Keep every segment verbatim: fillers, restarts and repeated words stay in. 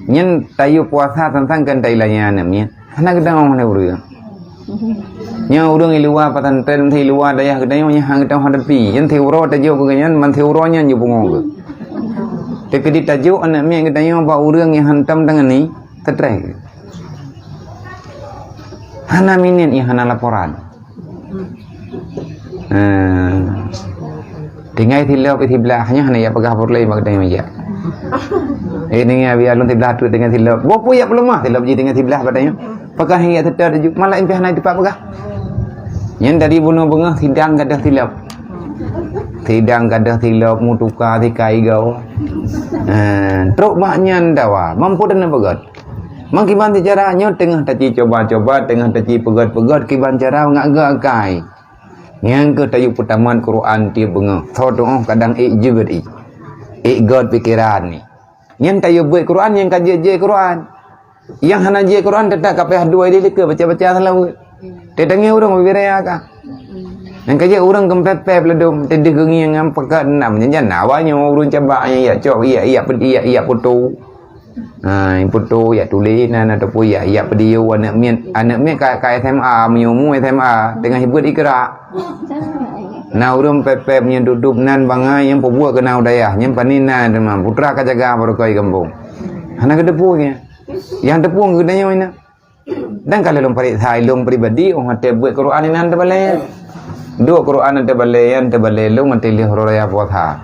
Nyan tayue puasa sang-sang keu tailayan aneuk miet. Hana geutanyoe lé ureueng. Nyoe ureueng di luwa pesantren, di luwa dayah geutanyoe nyan hana geutanyoe hadapi. Nyan siuroe tajok keu nyan, man siuroe nyan jeuet pungo keu. Teukeudi tajok aneuk miet geutanyoe bak ureueng nyang hantom tangani, stres. Hana minit nyang hana laporan. Hmm. Tinggai silop siblah nyoe hana jak peugah peureulée bak geutanyoe jak. Eh, tinggai biar lôn siblah tu tinggai silop. Boh puyak peuleumah silop jih tinggai siblah bak geutanyoe. Peugah jak seutôt ju, malah impih hana teupeu peugah. Nyan dari bunoe beungoh sidang gadoh silop. Sidang gadoh silop, mutuka sikai gau. Ha, trok bak nyan dawa, mampu dan peugah. Meukiban cara nyoe teungoh taci coba-coba, teungoh taci peugöt-peugöt, kiban cara ngat geuakai. Nyang keuh tayue peutamat Quran tiep beungoh. Tho tuoh kadang ék jeuet i. Ék göt pikeran ni. Nyan tayue beuet Quran nyang ka jeuet-jeuet Quran. Nyang hana jeuet Quran teutap ka payah dua di likeue baca-baca seulaweuet. Teutanggai ureueng bibiraya ka. Nyang ka jeuet ureueng keumpép-pép ladôm, teudeh geungieng ngon peukat nam. Nyan jan awai nyoe ureueng cabak nyang yak cok, yak, yak, yak, yak putu. Ha, nyang putu yak tuléh nan ataupun yak, yak peudiyeu aneuk miet. Aneuk miet ka, ka S M A, meunyoe mu S M A, teungoh hibuet ikra. Na ureueng pép-pép nyang dudup nan bangai nyang peubuet keu na u dayah, nyang panin na teuma putra ka jaga baroe keu gampông. Hana geuteupeue nyan. Nyang teupeue geutanyoe na. Dan ka lôn pareksa ilôn pribadi, oh watée beuet Quran inan teubalée. Duek Quran teubalée, nyan teubalée lôn watée lheueh uroe raya puasa.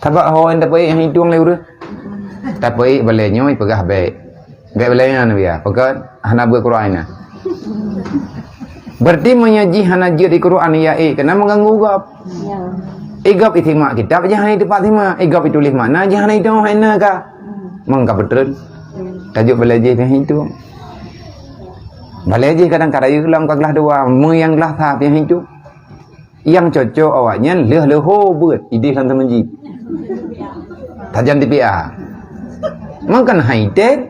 Sabab ho nyan tapeuék nyang itueng lé ureueng. Tapeuék balée nyoe peugah bék. Bék balée nyan biya, peugah hana beuet Quran inan. Berarti meunyoe jih hana jeuet di Quran ya ék, keunan meuganggu gob. Ya. Igop isimak kitab, jih hana iteupat simak. Igop ituléh makna, jih hana itueng makna ka. Mangka beutreun. Tajuk balée jih piah itu. Balée jih kadang ka rayeuk lom ka glah dua, meuyang glah sa piah itu. Nyang cocok awaknyan lheueh leuho beuet idéh lam teumeuji. Tajan di P A. Mangkan hai tét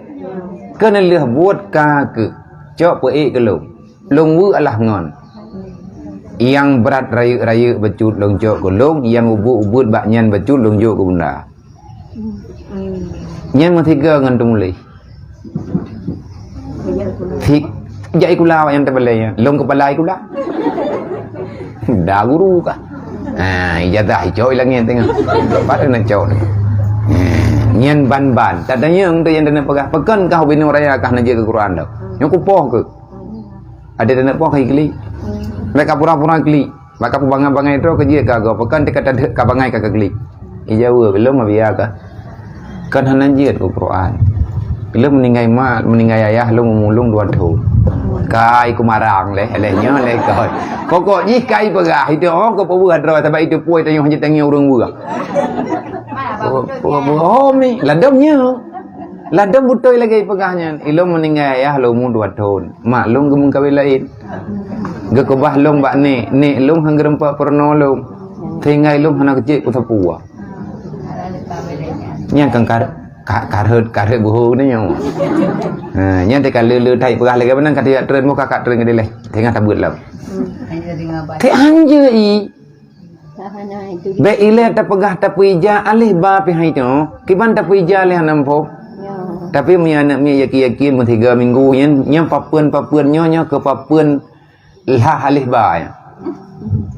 keuneulheueh buet ka keuh. Cok peuék keu lôn. Lôn weuek alah ngon. Nyang brat rayeuk-rayeuk bacut lôn cok keu lôn, nyang ubeuet-ubeuet bak nyan bacut lôn jok keu bunda. Nyan meusigoe ngon teumuléh. Si, jak ikula awak nyang teubalée nyan. Lôn keupala ikula. Da guru kah? Ha, ijazah icok i langét teungoh. Pat na cok. Ha, nyan ban-ban. Tatanyong tu nyang dana peugah, "Pakon kah ubinoe raya kah na jeuet keu Quran tu?" Nyoe kupoh keuh. Ada dana poh kah iklik. Mereka pura-pura klik. Maka peubangai-bangai droe keu jeuet ka gob, pakon teuka tadeuek ka bangai ka keulik. Ijaweueb, "Lôn meubia ka. Kon hana jeuet keu Quran. Lôn meuninggai mak, meuninggai ayah lôn umur lôn dua thon." Kai kumarang lé, lé nyoe lé kon. Pokok jih kai peugah, itu oh keu peubuet droe sabab itu puih tanyoe hana tanyoe ureueng buah. Oh, oh, oh, mi, ladom nyoe. Ladom beutôi lagée peugah nyan, "Ilôn meuninggai ayah lôn umur dua thon. Mak lôn geumeukawen laén." Geukeubah lôn bak nék, nék lôn han geureumpok peurunoe lôn. Sehingga lôn hana keucék peusapeue. Nyang kan kar-, ka-, karhot, karhot buhu ni nyoe. Ha, nyan teuka le-le thai peugah lagée meunan ka teuyak treun muka ka treun keudileh. Sehingga tabeuet lom. Keu anjeue i. Bék ilée tapeugah tapeurija alih ba pih hai nyoe. Kiban tapeurija alih hana muphom. Tapi meunyoe aneuk miet yakin-yakin meusiga minggu nyan, nyan papeuen-papeuen nyoe, nyoe keu papeuen lah alih ba nyan.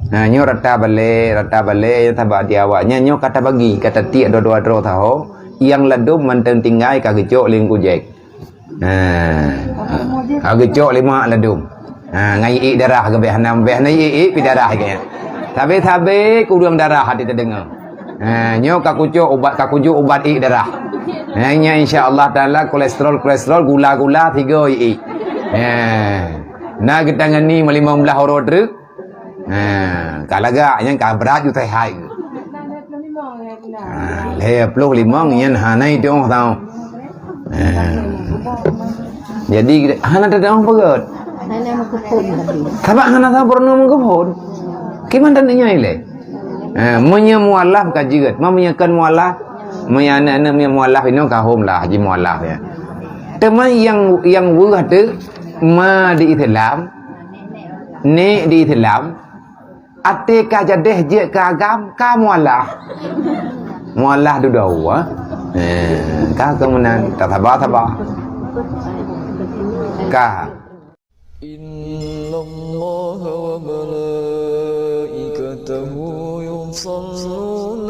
Ha, nyoe rata balée, rata balée nyang sabab di awak nyan nyoe ka tabagi, ka tatiek dua-dua droe saho, nyang ladom mantong tinggai ka geucok lé Teungku Jack. Ha. Ha, geucok lé mak ladom. Ha, ngai ék darah geuh bék hana, bék hana ék, ék pi darah geuh. Sabe-sabe kureueng darah hati tadeungoe. Ha, nyoe ka kucok ubat, ka kujok ubat ék darah. Ha, nyan insya Allah Taala kolesterol, kolesterol, gula-gula, tiga ék. Ha. Na geutangani meulima blah uroe treuk. Ha, ka lagak nyan ka brat ju sehat. Ha, lhée ploh limong nyan hana idong tau. Ha. Jadi hana tadong peugét. Hana meukeupon tadi. Sabab hana sabar nyoe meukeupon. Kiban dan nyoe ilée. Ha, meunyoe mualaf ka jeuet, ma meunyoe kon mualaf, meunyoe aneuk-aneuk meunyoe mualaf inoe ka hom lah ji mualaf ya. Teuma nyang, nyang weueh teuh ma di Islam, Nek di Islam, até ka jadeh jeuet keu agam, ka mualah. Mualah dudoe, ha? Eh, ka keuh meunan, tasaba-saba. Ka. إن الله وملائكته يصلون